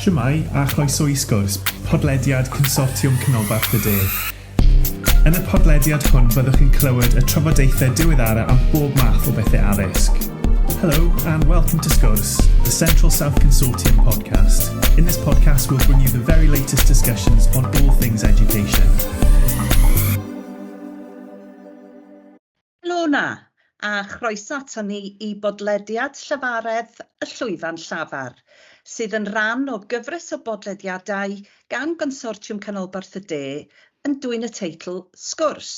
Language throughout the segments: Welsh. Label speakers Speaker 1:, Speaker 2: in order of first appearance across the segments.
Speaker 1: Shwmae, a chroeso i Sgwrs, podlediad Consortiwm Canolbarth y De. Yn y podlediad hwn byddwch chi'n clywed y trafodaethau diweddara am bob math o bethau addysg. Hello and welcome to Sgwrs, the Central South Consortium podcast. In this podcast we'll bring you the very latest discussions on all things education.
Speaker 2: Helo 'na, a chroeso aton ni i bodlediad Llafaredd y Llwyfan Llafar, sydd yn ran o gyfres o bodlediadau gan Gonsortiwm Canolbarth y De yn dwyn y teitl Sgwrs.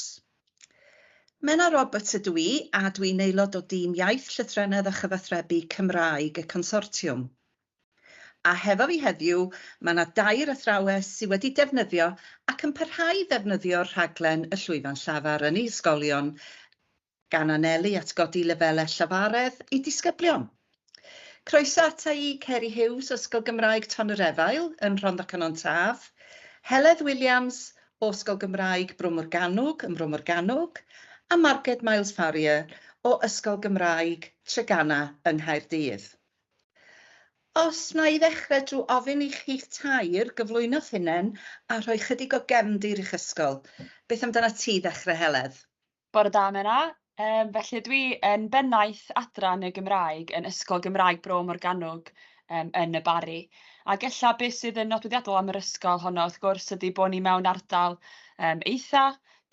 Speaker 2: Menna Roberts ydw i, a dwi'n aelod o dîm Iaith, Llythrennedd a Chyfathrebu Cymraeg y Consortiwm. A hefo fi heddiw, mae 'na dair athrawes sydd wedi defnyddio ac yn parhau i ddefnyddio'r rhaglen Y Llwyfan Llafar yn eu hysgolion, gan anelu at godi lefelau llafaredd eu disgyblion. Croeso ata i Ceri Hughes o Ysgol Gymraeg Tonyrefail yn Rhondda Cynon Taf, Heledd Williams o Ysgol Gymraeg Bro Morgannwg ym Mro Morgannwg, a Marged Miles Farrier o Ysgol Gymraeg Treganna yng Nghaerdydd. Os wna i ddechrau drwy ofyn i chi'ch tair gyflwyno'ch hunain a rhoi chydig o gefndir i'ch ysgol. Beth amdanat ti i ddechrau, Heledd?
Speaker 3: Bore da, Menna. Yym, felly dwi yn bennaeth adran y Gymraeg yn Ysgol Gymraeg Bro Morgannwg yym, yn y Barri. Ac ella beth sydd yn nodweddiadol am yr ysgol honno wrth gwrs ydy bod ni mewn ardal yym, eitha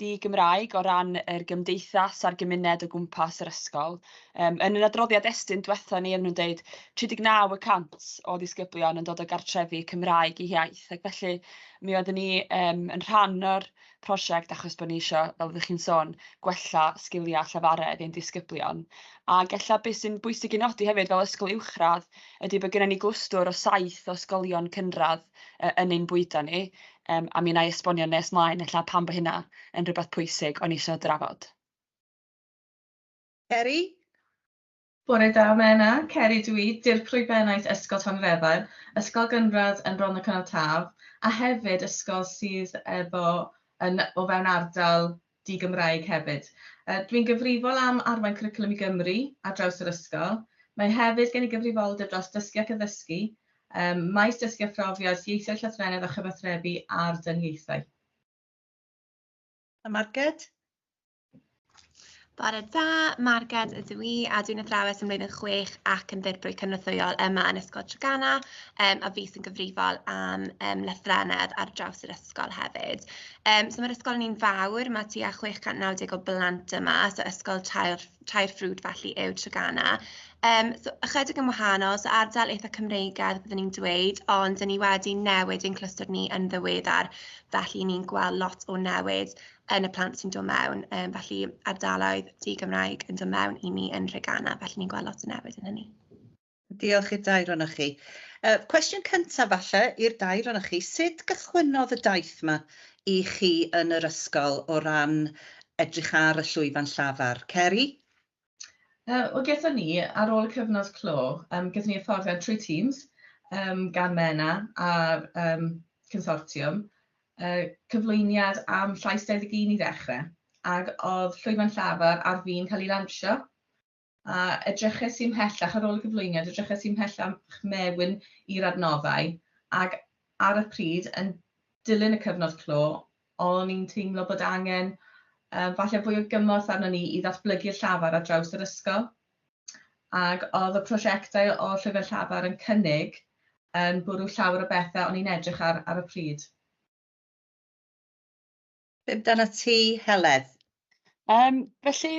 Speaker 3: di-Gymraeg o ran yr gymdeithas a'r gymuned o gwmpas yr ysgol. Yym, yn yn adroddiad Estyn diwetha ni, oedden nhw'n deud 39 y cant o ddisgyblion yn dod o gartrefi Cymraeg eu hiaith, ac felly mi oeddwn ni yym, yn rhan o'r prosiect achos bod ni isio, fel oeddech chi'n sôn, gwella sgiliau llafaredd ein disgyblion. Ac ella beth sy'n bwysig i nodi hefyd fel ysgol uwchradd ydy bod gennym ni glwstwr o saith o ysgolion cynradd yy yn ein bwydo ni, Yym, a mi wna i esbonio nes mlaen ella pam bod hynna yn rhywbeth pwysig o'n i isio drafod.
Speaker 2: Ceri?
Speaker 4: Bore da Menna, Ceri dw i, Dirprwy Bennaeth Ysgol Tonyrefail, ysgol gynradd yn Rhondda Cynon Taf, a hefyd ysgol sydd efo yn o fewn ardal di-Gymraeg hefyd. Yy dwi'n gyfrifol am arwain Cwricwlwm i Gymru ar draws yr ysgol. Mae hefyd gen i gyfrifoldeb dros dysgu ac addysgu, yym maes dysgu a phrofiad, ieithoedd llythrennedd a chyfathrebu a'r dyniaethau.
Speaker 2: A Marged?
Speaker 5: Bore da, Marged ydw i a dwi'n athrawes ym mlwyddyn chwech ac yn ddirprwy cynorthwyol yma yn Ysgol Treganna yym a fi sy'n gyfrifol am yym lythrennedd ar draws yr ysgol hefyd. Yym so ma'r ysgol ni'n fawr, ma' tua 690 o blant yma, so ysgol tair tair ffrwd felly yw Treganna. Yym so ychydig yn wahanol, so ardal eitha Cymreigaidd byddwn i'n dweud, ond 'dyn ni wedi newid ein clwstwr ni yn ddiweddar, felly ni'n gweld lot o newid yn y plant sy'n dod mewn, yym felly ardaloedd di-Gymraeg yn dod mewn i ni yn Nhreganna, felly ni'n gweld lot o newid yn hynny.
Speaker 2: Diolch i'r dair ohonoch chi. Uh, cwestiwn cyntaf falle i'r dair ohonoch chi, sut gychwynnodd y daith yma i chi yn yr ysgol o ran edrych ar y llwyfan llafar? Ceri?
Speaker 4: Yy, wel, gaethon ni, ar ôl y cyfnod clo, yym, gaethon ni hyfforddiant trwy Teams yym, gan Menna a'r yym, consortiwm, yy, cyflwyniad am Llais 21 i ddechrau, ac oedd Llwyfan Llafar ar fin cael ei lansio. A edryches i ymhellach ar ôl y cyflwyniad, edryches i ymhellach mewn i'r adnoddau, ac ar y pryd, yn dilyn y cyfnod clo, o'n i'n teimlo bod angen yy falle fwy o gymorth arnon ni i ddatblygu'r llafar ar draws yr ysgol. Ac oedd y prosiectau o Llyfr Llafar yn cynnig yn bwrw llawer o bethau o'n i'n edrych ar ar y pryd.
Speaker 2: Be amdanat ti, Heledd?
Speaker 3: Yym, felly,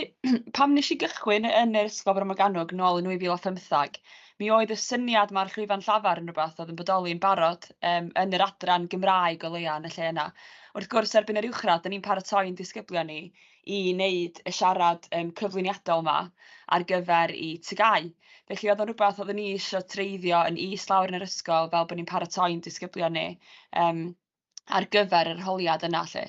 Speaker 3: pan wnes i gychwyn yn yr Ysgol Bro Morgannwg nôl yn 2015, mi oedd y syniad 'ma'r llwyfan llafar yn rywbeth oedd yn bodoli yn barod yym yn yr adran Gymraeg o leia yn y lle yna. Wrth gwrs, erbyn yr uwchradd, 'dan ni'n paratoi'n disgyblion ni i wneud y siarad yym cyflwyniadol 'ma ar gyfer eu TGAU. Felly oedd o'n rywbeth oeddwn ni isio treiddio yn is lawr yn yr ysgol fel bod ni'n paratoi'n disgyblion ni yym ar gyfer yr arholiad yna 'lly.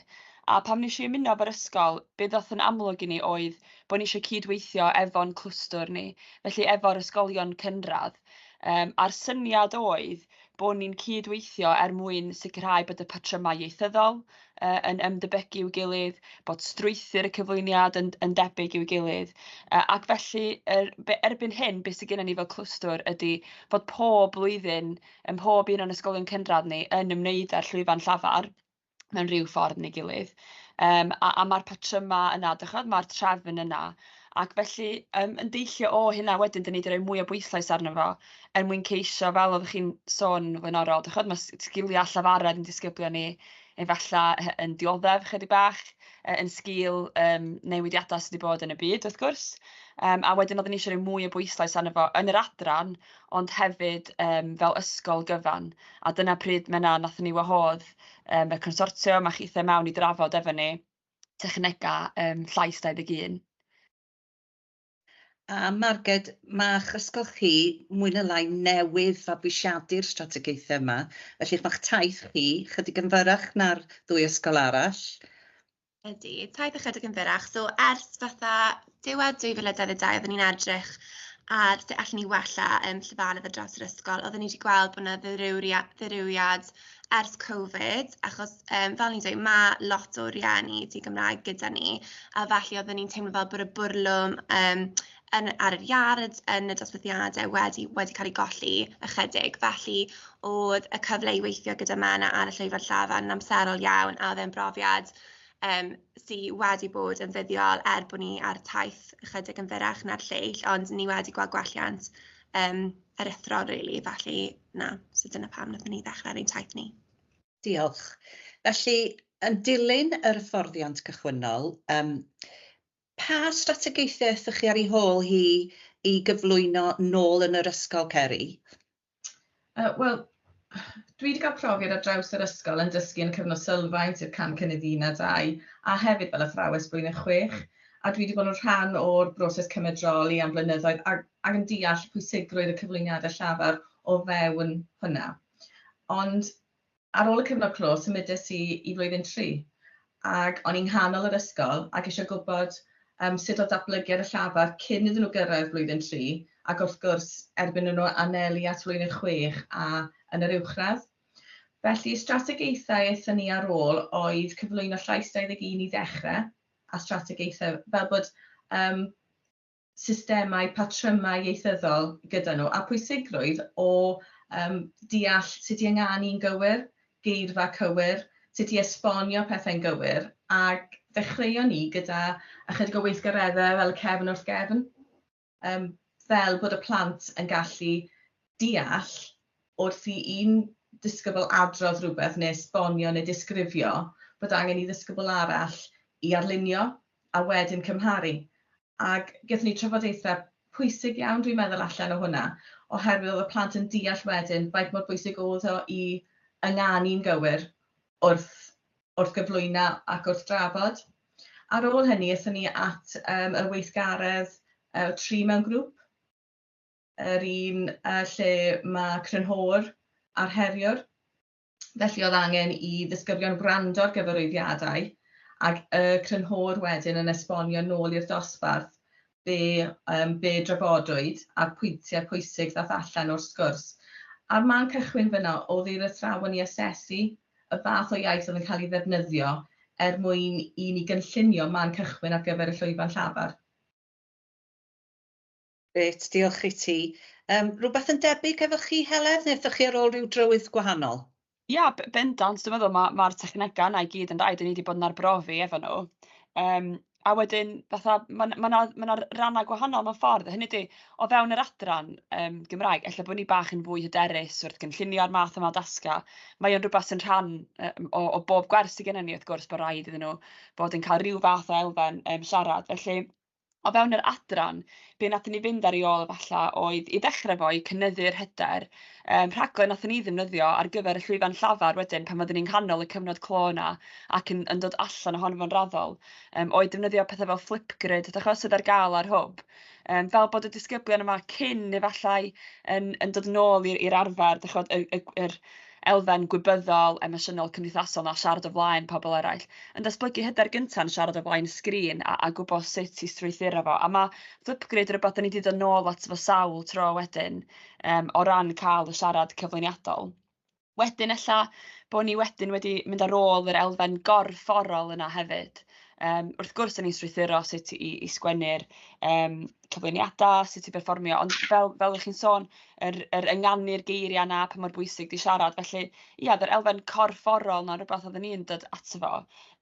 Speaker 3: A pan wnes i ymuno efo'r ysgol, be ddoth yn amlwg i ni oedd bod ni eisiau cydweithio efo'n clwstwr ni, felly efo'r ysgolion cynradd. A'r syniad oedd bod ni'n cydweithio er mwyn sicrhau bod y patrymau ieithyddol yn ymdebygu i'w gilydd, bod strwythur y cyflwyniad yn debyg i'w gilydd. Ac felly, erbyn hyn, beth sydd gennym ni fel clwstwr ydy fod pob blwyddyn ym mhob un o'n ysgolion cynradd ni yn ymwneud â'r llwyfan llafar mewn rhyw ffordd neu gilydd. A mae'r patrymau yna, dych chibod, mae'r trefn yna. Ac felly, yn deillio o hynna wedyn, dan ni 'di rhoi mwy o bwyslais arno fo er mwyn ceisio, fel oeddech chi'n sôn yn flaenorol, dych chibod, mae sgiliau llafaredd yn disgyblion ni efallai yn dioddef chydig bach yn sgil newidiadau sydd wedi bod yn y byd, wrth gwrs. A wedyn oedden ni eisiau rhoi mwy o bwyslais arno fo yn yr adran, ond hefyd fel ysgol gyfan. A dyna pryd mae 'na, wnaethon ni wahodd y consortiwm a chithau mewn i drafod efo ni technegau Llais 21.
Speaker 2: A Marged, mae'ch ysgol chi mwy neu lai newydd fabwysiadu'r strategaethau yma, felly mae'ch taith chi chydig yn fyrrach na'r ddwy ysgol arall.
Speaker 5: Ydy, taith ychydig yn fyrrach. So ers fatha diwedd 2022 oedden ni'n edrych ar sut allwn ni wella llefarydd ar draws yr ysgol. Oedden ni wedi gweld bod yna ddirywiad ers Covid, achos fel ni'n dweud, mae lot o rieni di-Gymraeg gyda ni, a felly oedden ni'n teimlo fel bod y bwrlwm ar yr iard, yn y dosbarthiadau wedi cael ei golli ychydig. Felly oedd y cyfle i weithio gyda Menna ar y llwyfan llafar yn amserol iawn, a oedd e'n brofiad sy wedi bod yn fuddiol er bod ni ar taith ychydig yn fyrrach na'r lleill, ond ni wedi gweld gwelliant aruthrol, really, felly na, so dyna pam wnaethon ni ddechrau ar ein taith ni.
Speaker 2: Diolch. Felly, yn dilyn yr hyfforddiant cychwynnol, pa strategaethau aethoch chi ar ei hôl hi i gyflwyno nôl yn yr ysgol, Ceri?
Speaker 4: Wel, dwi wedi cael profiad ar draws yr ysgol yn dysgu yn y cyfnod sylfaen, sef cam cynnydd 1 a 2, a hefyd fel athrawes blwyddyn 6. A dwi wedi bod yn rhan o'r broses cymedroli am flynyddoedd ac yn deall pwysigrwydd y cyflwyniadau llafar o fewn hwnna. Ond ar ôl y cyfnod clo, symudes i i flwyddyn 3, ac o'n i'n nghanol yr ysgol ac eisiau gwybod sut oedd datblygiad y llafar cyn iddyn nhw gyrraedd blwyddyn 3, ac wrth gwrs erbyn nhw anelu at flwyddyn 6 a yn yr uwchradd. Felly, strategaethau aethon ni ar ôl oedd cyflwyno Llais 21 i ddechrau, a strategaethau fel bod systemau, patrymau ieithyddol gyda nhw, a pwysigrwydd o deall sut i ynganu'n gywir, geirfa cywir, sut i esbonio pethau'n gywir, ac ddechreuon ni gyda ychydig o weithgareddau fel y cefn wrth gefn, fel bod y plant yn gallu deall wrth i un disgybl adrodd rhywbeth neu esbonio neu disgrifio, bod angen i ddisgybl arall i arlunio a wedyn cymharu. Ac gaethon ni trafodaethau pwysig iawn, dwi'n meddwl, allan o hwnna, oherwydd oedd y plant yn deall wedyn faint mor bwysig oedd o i ynganu'n gywir wrth gyflwyno ac wrth drafod. Ar ôl hynny, aethon ni at y weithgaredd 3 mewn grŵp, yr un lle mae crynho'r a'r heriwr. Felly oedd angen i ddisgyblion wrando ar gyfarwyddiadau ac y crynho'r wedyn yn esbonio nôl i'r dosbarth be drafodwyd a'r pwyntiau pwysig ddath allan o'r sgwrs. A'r man cychwyn fyna oedd i'r athrawon i asesu y fath o iaith oedd yn cael ei ddefnyddio er mwyn i ni gynllunio man cychwyn ar gyfer y llwyfan llafar.
Speaker 2: Reit, diolch i ti. Rhywbeth yn debyg efo chi, Heledd, neu aethoch chi ar ôl rhyw drywydd gwahanol?
Speaker 3: Ia, bendant, dwi'n meddwl mae'r technegau yna i gyd yn rhai dan ni 'di bod yn arbrofi efo nhw. A wedyn, fatha, ma' 'na rannau gwahanol mewn ffordd. Hynny ydi, o fewn yr adran Gymraeg, ella bod ni bach yn fwy hyderus wrth gynllunio'r math yma o dasgau. Mae o'n rhywbeth sy'n rhan o bob gwers sydd gennym ni, wrth gwrs, bod raid iddyn nhw fod yn cael rhyw fath o elfen siarad. Felly, o fewn yr adran, be wnaethon ni fynd ar ei ôl efallai oedd i ddechrau fo i cynyddu'r hyder. Rhaglen wnaethon ni ddefnyddio ar gyfer y llwyfan llafar wedyn pan oedden ni'n nghanol y cyfnod clo yna ac yn dod allan ohono fo'n raddol, oedd defnyddio pethau fel Flipgrid, dach chibod, sydd ar gael ar Hwb. Fel bod y disgyblion yma cyn efallai yn dod nôl i'r arfer, dach chibod, y, y, yr, elfen gwybyddol, emosiynol, cymdeithasol 'na, siarad o flaen pobl eraill, yn datblygu hyder gynta yn siarad o flaen sgrin a gwybod sut i strwythuro fo. A ma' Flipgrid yn rywbeth 'dan ni 'di dod nôl ato fo sawl tro wedyn, o ran cael y siarad cyflwyniadol. Wedyn ella bod ni wedyn wedi mynd ar ôl yr elfen gorfforol yna hefyd. Wrth gwrs, 'dan ni'n strwythuro sut i sgwennu'r cyflwyniadau, sut i berfformio, ond fel ych chi'n sôn, yr ynganu'r geiriau 'na, pa mor bwysig 'di siarad. Felly, ia, yr elfen corfforol 'na'n rywbeth oedden ni'n dod ato fo.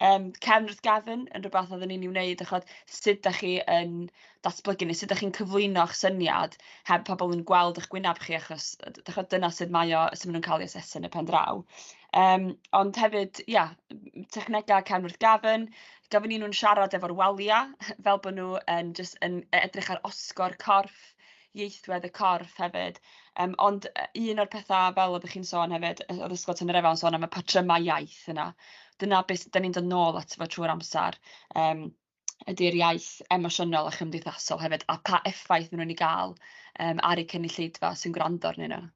Speaker 3: Cefn wrth gefn yn rywbeth oedden ni'n ei wneud, chimod, sut dach chi yn datblygu neu sut dach chi'n cyflwyno'ch syniad heb pobl yn gweld eich gwyneb chi, achos dach chimod, dyna sut mae o, sut maen nhw'n cael ei asesu yn y pen draw. Ond hefyd, ia, technegau cefn wrth gefn, gofyn i nhw'n siarad efo'r waliau, fel bod nhw yn jyst yn edrych ar osgo'r corff, ieithwedd y corff hefyd. Ond un o'r pethau, fel oeddech chi'n sôn hefyd, oedd Ysgol Tonyrefail yn sôn am y patrymau iaith yna. Dyna beth dan ni'n dod nôl ato fo trwy'r amser, ydy'r iaith emosiynol a chymdeithasol hefyd, a pa effaith maen nhw'n ei gael ar eu cynulleidfa sy'n gwrando arnyn nhw.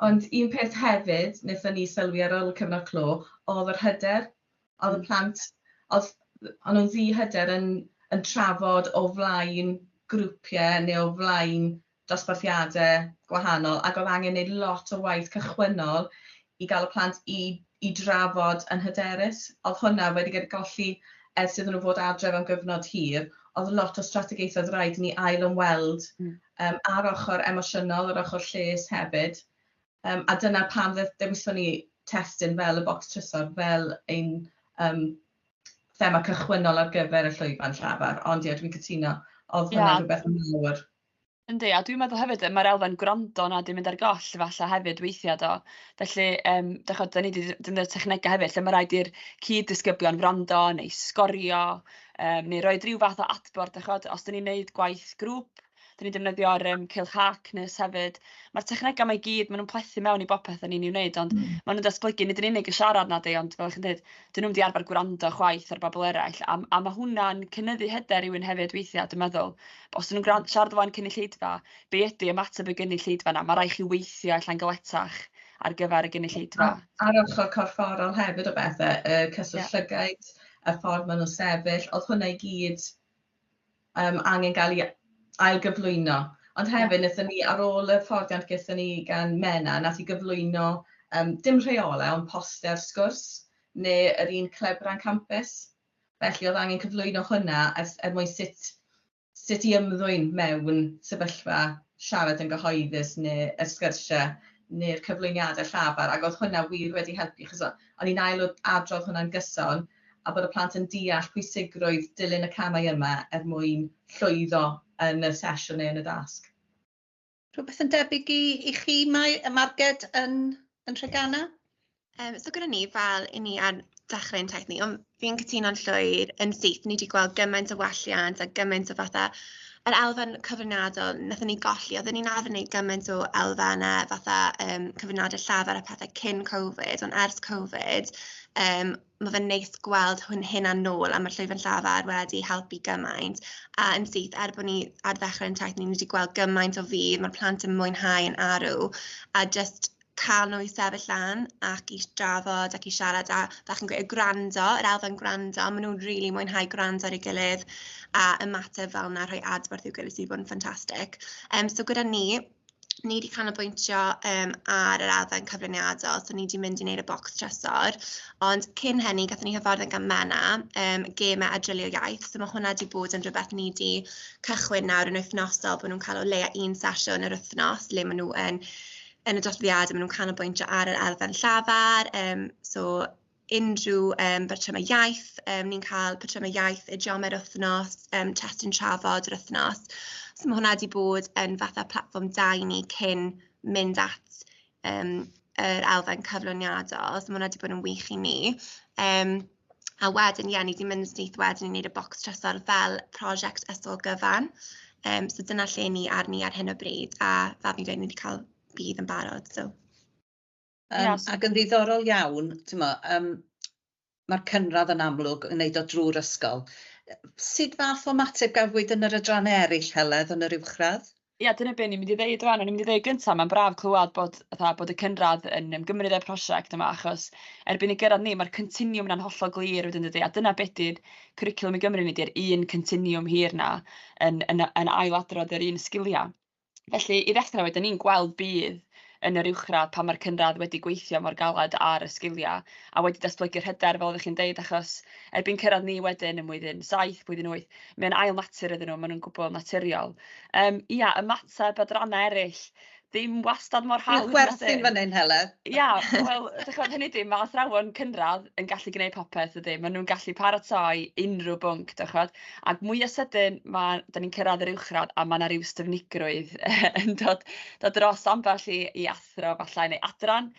Speaker 4: Ond un peth hefyd wnaethon ni sylwi ar ôl y cyfnod clo oedd yr hyder. Oedd y plant, oedd, o'n nhw'n ddi-hyder yn trafod o flaen grwpiau neu o flaen dosbarthiadau gwahanol, ac oedd angen gwneud lot o waith cychwynnol i gael y plant i drafod yn hyderus. Oedd hwnna wedi cael ei golli ers iddyn nhw fod adref am gyfnod hir. Oedd lot o strategaethau oedd rhaid i ni ail ymweld ar ochr emosiynol, ar ochr lles hefyd. A dyna pam dewison ni testun fel y bocs trysor, fel ein thema cychwynnol ar gyfer y llwyfan llafar. Ond ie, dwi'n cytuno, oedd hwnna rhywbeth mawr.
Speaker 3: Yndi, a dwi'n meddwl hefyd, mae'r elfen gwrando 'na 'di mynd ar goll falle hefyd weithiau, do. Felly, dach chimod, dan ni 'di defnyddio technegau hefyd lle ma' raid i'r cyd-ddisgyblion wrando neu sgorio, neu roi ryw fath o adborth, dach chimod, os dan ni'n wneud gwaith grŵp, dan ni'n defnyddio'r cylch Harkness hefyd. Mae'r technegau 'ma i gyd, maen nhw'n plethu mewn i bopeth dan ni'n ei wneud, ond maen nhw'n datblygu nid yn unig y siarad 'na di, ond fel chi'n dweud, dyn nhw'm 'di arfer gwrando chwaith ar bobl eraill, a ma' hwnna'n cynyddu hyder rywun hefyd weithiau, dwi'n meddwl. Os dyn nhw'n siarad o flaen cynulleidfa, be ydy ymateb y gynulleidfa 'na? Ma' raid chi weithio allan galetach ar gyfer y gynulleidfa.
Speaker 4: A'r ochr corfforol hefyd o bethau, y cyswllt llygaid, y ffordd maen nhw'n sefyll, oedd hwnna i gyd angen gael ei ailgyflwyno. Ond hefyd, wnaethon ni, ar ôl y hyfforddiant gaethon ni gan Mena, nath i gyflwyno dim rheolau, ond poster sgwrs, neu yr un clebran campus. Felly oedd angen cyflwyno hwnna er mwyn sut i ymddwyn mewn sefyllfa siarad yn gyhoeddus neu y sgyrsiau neu'r cyflwyniadau llafar, ac oedd hwnna wir wedi helpu, achos o'n i'n ail adrodd hwnna'n gyson, a bod y plant yn deall pwysigrwydd dilyn y camau yma er mwyn llwyddo yn y sesiwn neu yn y dasg.
Speaker 2: Rhywbeth yn debyg i chi, mae Marged yn Treganna?
Speaker 5: So gyda ni, fel i ni ar dechrau'n taith ni, ond fi'n cytuno'n llwyr yn syth, ni wedi gweld gymaint o welliant a gymaint o fatha yr elfen cyflwyniadol wnaethon ni golli. Oedden ni'n arfer wneud gymaint o elfennau fatha cyflwyniadau llafar a pethau cyn Covid, ond ers Covid, mae fe'n neis gweld hynna nôl, a mae'r llwyfan llafar wedi helpu gymaint. A yn syth, er bod ni ar ddechrau'n taith ni, ni wedi gweld gymaint o fudd, mae'r plant yn mwynhau yn arw, a just cael nhw i sefyll lan ac i drafod ac i siarad a fel chi'n gweud, gwrando, yr elfen gwrando, maen nhw'n rili mwynhau gwrando ar ei gilydd a ymateb fel yna, rhoi adborth i'w gilydd sydd wedi bod yn ffantastig. So gyda ni, ni wedi canolbwyntio ar yr elfen cyflwyniadol, so ni wedi mynd i wneud y bocs trysor, ond cyn hynny, gathon ni hyfforddiant gan Mena, gemau a drilio iaith, so mae hwnna wedi bod yn rhywbeth ni wedi cychwyn nawr yn wythnosol, bod nhw'n cael o leia un sesiwn yr wythnos, le maen nhw yn y dosbarthiadau, maen nhw'n canolbwyntio ar yr elfen llafar, so unrhyw patrymau iaith, ni'n cael patrymau iaith idiomer wythnos, testun trafod yr wythnos. So mae hwnna wedi bod yn fatha platfform da i ni cyn mynd at yr elfen cyflwyniadol, so mae hwnna wedi bod yn wych i ni. A wedyn, ie, ni wedi mynd yn syth wedyn i wneud y bocs trysor fel prosiect ysgol gyfan. So dyna lle ni arni ar hyn o bryd, a fel fi'n dweud, ni wedi cael budd yn barod. So.
Speaker 2: Ac yn ddiddorol iawn, mae'r cynradd yn amlwg yn neud o drwy'r ysgol. Sut fath o ymateb gafwyd yn yr adrannau eraill, Heledd, yn yr uwchradd?
Speaker 3: Ia, dyna be o'n i'n mynd i ddeud rŵan. O'n i'n mynd i ddeud gynta, mae'n braf clywed bod, fatha, bod y cynradd yn ymgymryd â'r prosiect yma, achos erbyn i gyrraedd ni, mae'r continiwm yna'n hollol glir wedyn dydy, a dyna be 'di'r Cwricwlwm i Gymru ni, 'di'r un continiwm hir 'na yn, yn, yn ailadrodd yr un sgiliau. Felly, i ddechrau wedyn, ni'n gweld budd yn yr uwchradd pan mae'r cynradd wedi gweithio mor galed ar y sgiliau a wedi datblygu'r hyder, fel oeddech chi'n deud, achos erbyn cyrraedd ni wedyn ym mlwyddyn 7, blwyddyn 8, mae'n ail natur iddyn nhw, maen nhw'n gwbl naturiol. Ia, ymateb adrannau eraill, ddim wastad mor hawdd.
Speaker 2: Dwi'n chwerthin fan hyn, Heledd.
Speaker 3: Ia, wel, dych chi'n hynny ydy, mae athrawon cynradd yn gallu gwneud popeth, ydy. Maen nhw'n gallu paratoi unrhyw bwnc, dych chi'n Ac mwya sydyn, ma'... dan ni'n cyrraedd yr uwchradd a ma' 'na ryw styfnigrwydd yn dod dod dros ambell i i athro falle neu adran.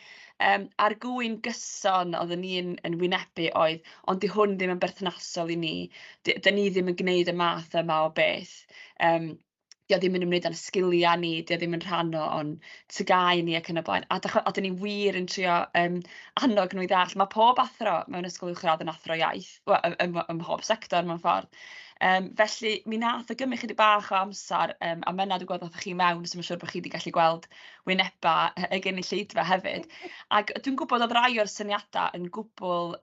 Speaker 3: A'r gŵyn gyson oeddwn ni'n yn wynebu oedd, "Ond 'di hwn ddim yn berthnasol i ni. Dan ni ddim yn gwneud y math yma o beth. 'Di o ddim yn ymwneud â'n sgiliau ni, 'di o ddim yn rhan o'n TGAU ni ac yn y blaen." A dach chibod, a dan ni wir yn trio annog nhw i ddallt. Ma' pob athro mewn ysgol uwchradd yn athro iaith, wel, ym mhob sector mewn ffordd. Felly mi wnaeth o gymryd chydig bach o amser, a Menna, dwi'n gweld ddathoch chi mewn, so mae'n siŵr bod chi 'di gallu gweld wynebau y gynulleidfa hefyd. Ac dwi'n gwybod oedd rai o'r syniadau yn gwbl,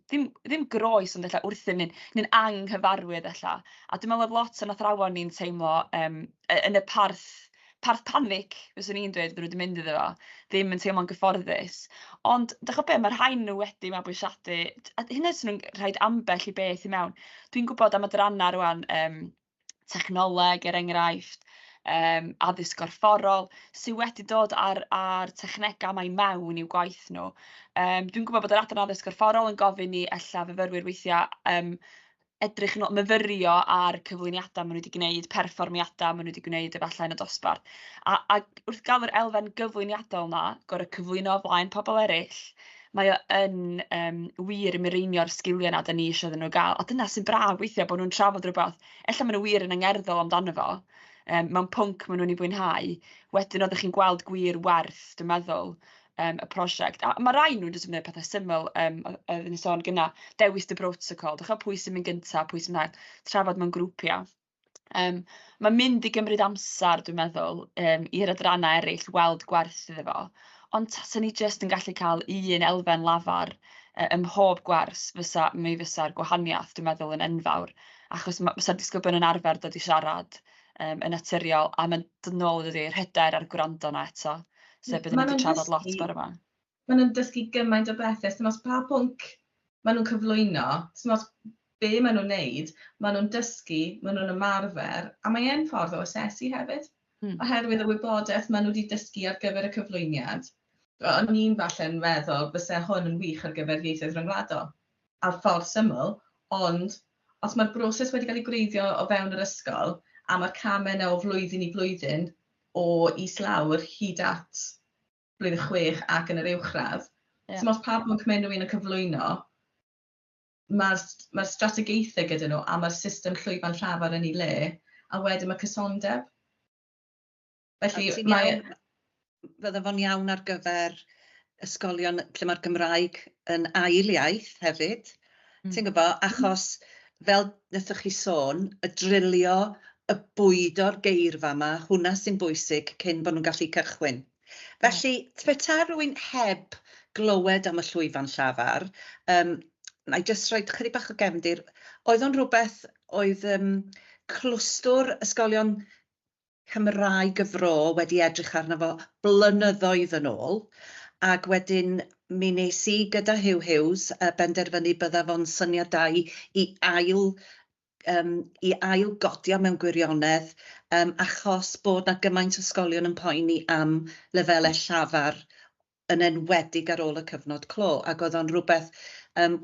Speaker 3: ddim groes, ond ella wrthyn ni'n anghyfarwydd ella. A dwi'n meddwl oedd lot o'n athrawon ni'n teimlo yn y parth panic, fyswn i'n dweud, fydden nhw wedi mynd iddo fo, ddim yn teimlo'n gyfforddus. Ond, dach chi'bod be, mae rhai nhw wedi mabwysiadu, a hyd yn oed os nhw'n rhaid ambell i beth i mewn. Dwi'n gwybod am adrannau rŵan, technoleg er enghraifft, addysg gorfforol, sy wedi dod ar technegau yma i mewn i'w gwaith nhw. Dwi'n gwybod bod yr adran addysg gorfforol yn gofyn i ella fyfyrwyr weithiau edrych yn ôl, myfyrio ar cyflwyniadau maen nhw wedi gwneud, perfformiadau maen nhw wedi gwneud efallai yn y dosbarth. A wrth gael yr elfen gyflwyniadol 'na, gorfod cyflwyno o flaen pobl eraill, mae o yn wir yn mireinio'r sgiliau 'na dan ni eisiau iddyn nhw gael. A dyna sy'n braf weithiau, bod nhw'n trafod rhywbeth, ella maen nhw wir yn angerddol amdano fo, mewn pwnc maen nhw'n ei fwynhau. Wedyn oeddech chi'n gweld gwir werth, dwi'n meddwl, y prosiect. A ma' rai nhw'n jyst yn gwneud pethau syml, oeddwn i'n sôn gynna, dewis dy brotocol, dych chi'n pwy sy'n mynd gyntaf, pwy sy'n mynd ail, trafod mewn grwpiau. Mae'n mynd i gymryd amser, dwi'n meddwl, i'r adrannau eraill weld gwerth iddo fo. Ond tasen ni jyst yn gallu cael un elfen lafar ym mhob gwers, mi fysa'r gwahaniaeth, dwi'n meddwl, yn enfawr. Achos fysa'r disgyblion yn arfer dod i siarad yn naturiol, a mae'n dod nôl dydy, yr hyder a'r gwrando 'na eto. Sef beth ni wedi trafod lot bore 'ma.
Speaker 4: Maen nhw'n dysgu gymaint o bethau, sdim ots pa pwnc maen nhw'n cyflwyno, sdim ots be maen nhw'n neud, maen nhw'n dysgu, maen nhw'n ymarfer, a mae e'n ffordd o asesu hefyd, oherwydd y wybodaeth maen nhw wedi dysgu ar gyfer y cyflwyniad. O'n i'n falle'n meddwl byse hwn yn wych ar gyfer ieithoedd rhyngwladol, ar ffordd syml, ond os mae'r broses wedi cael ei gwreiddio o fewn yr ysgol, a mae'r camau yna o flwyddyn i flwyddyn, o islawr hyd at blwyddyn 6 ac yn yr uwchradd, so os pa bwnc maen nhw'n yn cyflwyno, mae'r strategaethau gyda nhw a mae'r system llwyfan llafar yn ei le, a wedyn mae cysondeb. Felly mae...
Speaker 2: Fydde fo'n iawn ar gyfer ysgolion lle mae'r Gymraeg yn ail iaith hefyd. Ti'n gwybod, achos fel wnaethoch chi sôn, y drilio, y bwydo'r geirfa 'ma, hwnna sy'n bwysig cyn bod nhw'n gallu cychwyn. Felly, petai rhywun heb glywed am y llwyfan llafar, na i jyst rhoi chydig bach o gefndir. Oedd o'n rhywbeth oedd clwstwr ysgolion Cymraeg y Fro wedi edrych arno fo blynyddoedd yn ôl, ac wedyn mi wnes i gyda Huw Hughes benderfynu bydda fo'n syniad da i ail godio mewn gwirionedd, achos bod 'na gymaint o ysgolion yn poeni am lefelau llafar, yn enwedig ar ôl y cyfnod clo, ac oedd o'n rhywbeth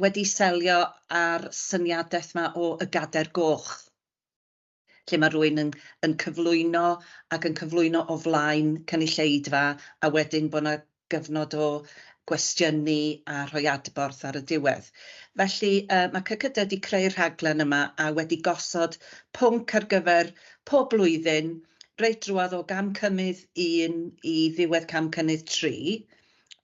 Speaker 2: wedi selio ar syniadaeth 'ma o y Gadair Goch, lle mae rhywun yn cyflwyno ac yn cyflwyno o flaen cynulleidfa, a wedyn bod 'na gyfnod o gwestiynu a rhoi adborth ar y diwedd. Felly mae CCD wedi creu'r rhaglen yma a wedi gosod pwnc ar gyfer pob blwyddyn, reit drwadd o gam cynnydd 1 i ddiwedd cam cynnydd 3.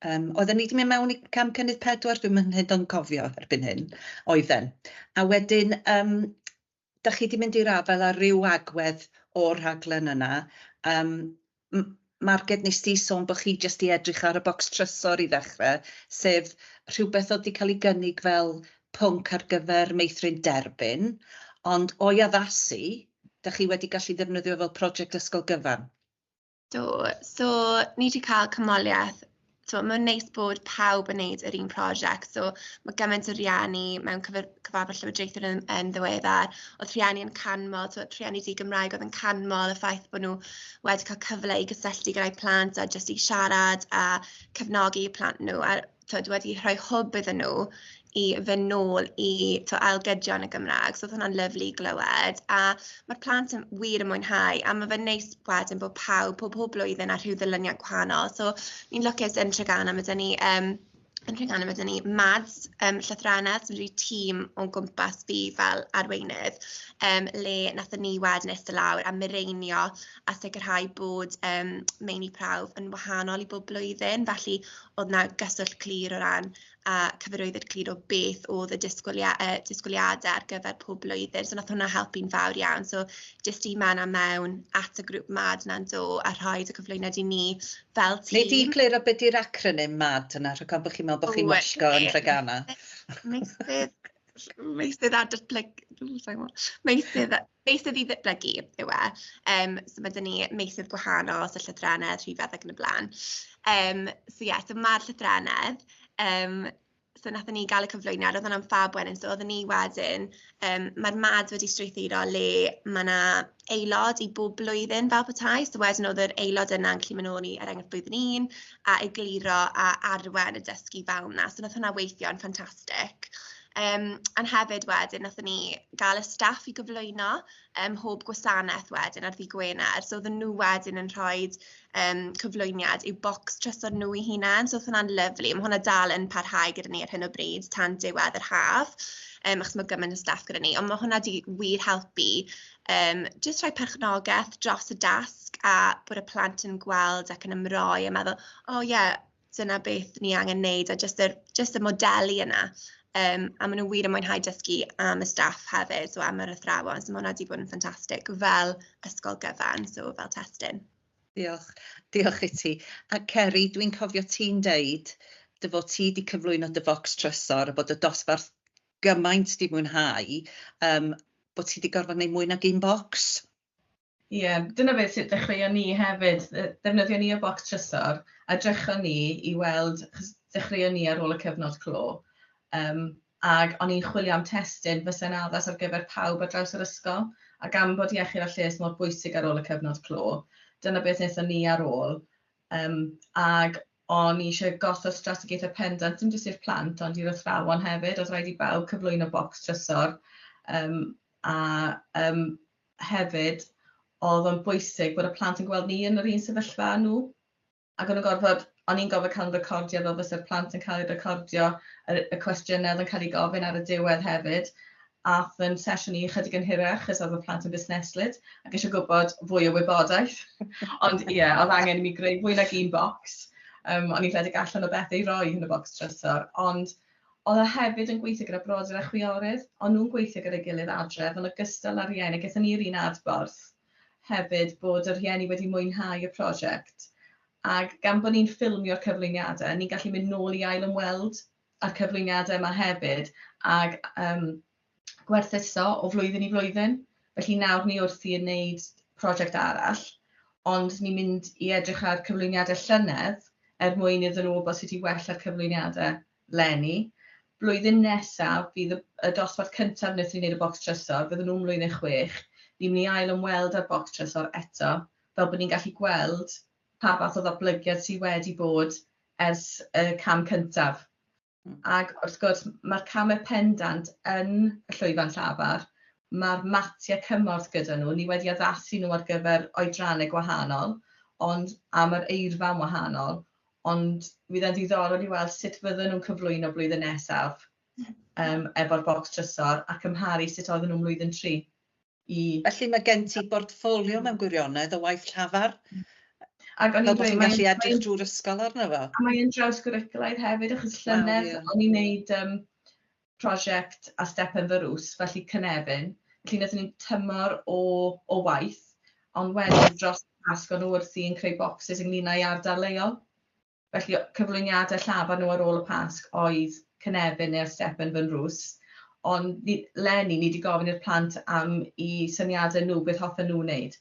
Speaker 2: Oedden ni wedi mynd mewn i cam cynnydd 4, dwi'm yn hyd yn cofio erbyn hyn, oedden. A wedyn, dach chi 'di mynd i'r afael â ryw agwedd o'r rhaglen yna, Marged, nes ti sôn bod chi jyst i edrych ar y bocs trysor i ddechrau, sef rhywbeth oedd wedi cael ei gynnig fel pwnc ar gyfer meithrin derbyn, ond o'i addasu, da chi wedi gallu ddefnyddio fel prosiect ysgol gyfan.
Speaker 5: Do, so ni wedi cael canmoliaeth. So mae'n neis bod pawb yn neud yr un prosiect. So mae gymaint o rieni mewn cyfarfod llywodraethwyr yn ddiweddar. Oedd rhieni yn canmol, so rhieni di-Gymraeg oedd yn canmol y ffaith bod nhw wedi cael cyfle i gysylltu gyda'i plant a jyst i siarad a cefnogi eu plant nhw. A twyd, wedi rhoi hwb iddyn nhw i fynd nôl i ailgydio yn y Gymraeg. So oedd hwnna'n lyfli i glywed. A mae'r plant yn wir yn mwynhau, a mae fe'n neis wedyn bod pawb, pob blwyddyn ar rhyw ddilyniant gwahanol. So ni'n lwcus yn Treganna, mae 'da ni, yn Treganna mae 'da ni MADs llythrennedd, so wedi tîm o'n gwmpas fi fel arweinydd, le nathon ni wedyn eistedd lawr a mireinio a sicrhau bod meini prawf yn wahanol i bob blwyddyn. Felly oedd 'na gyswllt clir o ran a cyfarwyddyd clir o beth oedd y disgwyliadau ar gyfer pob blwyddyn. So nath hwnna helpu'n fawr iawn. So jyst i mewn a mewn at y grŵp MAD na'n do a rhoi y cyflwyniad i ni fel tîm.
Speaker 2: Nei di egluro beth di'r acronym MAD yna, rhag ofn bod chi'n meddwl bod chi'n wallgo yn Treganna?
Speaker 5: Meysydd a datblygu, meysydd i ddatblygu yw e. So mae 'da ni meysydd gwahanol, so llythrennedd, rhifedd ac yn y blaen. So ie, so mae'r llythrennedd, so nathon ni gael y cyflwyniad, oedd hwnna'n ffab wedyn, so oedden ni wedyn, mae'r MAD wedi strwythuro le mae 'na aelod i bob blwyddyn fel petai, so wedyn oedd yr aelod yna'n gallu mynd nôl i, er enghraifft, blwyddyn 1 a egluro a arwain y dysgu fel 'na, so nath hwnna weithio'n ffantastig. Ond hefyd wedyn, nathon ni gael y staff i gyflwyno mhob gwasanaeth wedyn ar ddydd Gwener, so oedden nhw wedyn yn rhoi cyflwyniad i'w bocs trysor nhw eu hunain, so oedd hwnna'n lyfli. Mae hwnna dal yn parhau gyda ni ar hyn o bryd tan diwedd yr haf, achos mae gymaint o staff gyda ni, ond mae hwnna 'di wir helpu jyst rhoi perchnogaeth dros y dasg a bod y plant yn gweld ac yn ymroi a meddwl, o ie, dyna beth ni angen wneud, a jyst y modelu yna. A maen nhw wir yn mwynhau dysgu am y staff hefyd, so am yr athrawon, so mae hwnna wedi bod yn ffantastig fel ysgol gyfan, so fel testun.
Speaker 2: Diolch, diolch i ti. A Ceri, dwi'n cofio ti'n deud dy fod ti wedi cyflwyno dy focs trysor a bod y dosbarth gymaint di mwynhau, bod ti wedi gorfod gwneud mwy nag un bocs.
Speaker 4: Ie, yeah, dyna beth sydd dechreuon ni hefyd. Defnyddio ni y bocs trysor a drychon ni i weld, achos dechreuon ni ar ôl y cyfnod clo, ag o'n i'n chwilio am testun fysa'n addas ar gyfer pawb ar draws yr ysgol, a gan bod iechyd a lles mor bwysig ar ôl y cyfnod clo, dyna beth wnaethon ni ar ôl. Ag o'n i eisiau gosod strategaethau pendant, dim jyst i'r plant, ond i'r athrawon hefyd. Oedd rhaid i bawb cyflwyno bocs trysor. A hefyd, oedd o'n bwysig bod y plant yn gweld ni yn yr un sefyllfa â nhw. Ac o'n nhw'n gorfod, o'n i'n gorfod cael yn recordio fel fysa'r plant yn cael eu recordio, y cwestiynau oedd yn cael eu gofyn ar y diwedd hefyd. Ath yn sesiwn i chydig yn hirach, achos oedd y plant yn busneslyd ac eisiau gwybod fwy o wybodaeth. Ond ie, yeah, oedd angen i mi greu fwy nag un bocs. O'n i'n rhedeg allan o bethau i roi yn y bocs trysor. Ond oedd e hefyd yn gweithio gyda brodyr a chwiorydd. O'n nhw'n gweithio gyda'i gilydd adref, yn ogystal â rhieni. Gaethon ni'r un adborth hefyd bod y rhieni wedi mwynhau y prosiect. Ac gan bod ni'n ffilmio'r cyflwyniadau, ni'n gallu mynd nôl i ail ymweld â'r cyflwyniadau yma hefyd ac gwerthuso o flwyddyn i flwyddyn. Felly nawr ni wrthi yn wneud prosiect arall, ond ni'n mynd i edrych ar cyflwyniadau llynedd er mwyn iddyn nhw wybod sut i wella'r cyflwyniadau leni. Blwyddyn nesaf fydd y dosbarth cyntaf wnaethon ni wneud y bocs trysor, fydden nhw'n mlwyddyn 6. Ni'n mynd i ail ymweld â'r bocs trysor eto, fel bod ni'n gallu gweld pa fath o ddatblygiad sydd wedi bod ers y cam cyntaf. Ac wrth gwrs, mae'r camau pendant yn y llwyfan llafar, mae'r matiau cymorth gyda nhw, ni wedi addasu nhw ar gyfer oedrannau gwahanol, ond am yr eirfa'n wahanol, ond fydd e'n ddiddorol i weld sut fydden nhw'n cyflwyno blwyddyn nesaf efo'r bocs trysor a cymharu sut oedden nhw'n mlwyddyn 3. I
Speaker 2: Felly mae gen ti bortffolio mewn gwirionedd o waith llafar.
Speaker 4: Ac o'n
Speaker 2: Fel
Speaker 4: i'n
Speaker 2: bod
Speaker 4: dweud,
Speaker 2: chi'n gallu edrych drwy'r ysgol arno fo.
Speaker 4: A mae'n drawsgwricwlaidd hefyd, achos llynedd o'n i'n neud prosiect a Stepen Ddrws, felly cynefin. Felly wnaethon ni tymor o waith, ond wedyn dros Pasg o'n nhw wrthi yn creu bocsys ynglyn â'i ardal leol. Felly cyflwyniadau llafar nhw ar ôl y Pasg oedd Cynefin neu'r Stepen fy Nrws. Ond ni, leni ni wedi gofyn i'r plant am i syniadau nhw, beth hoffen nhw wneud.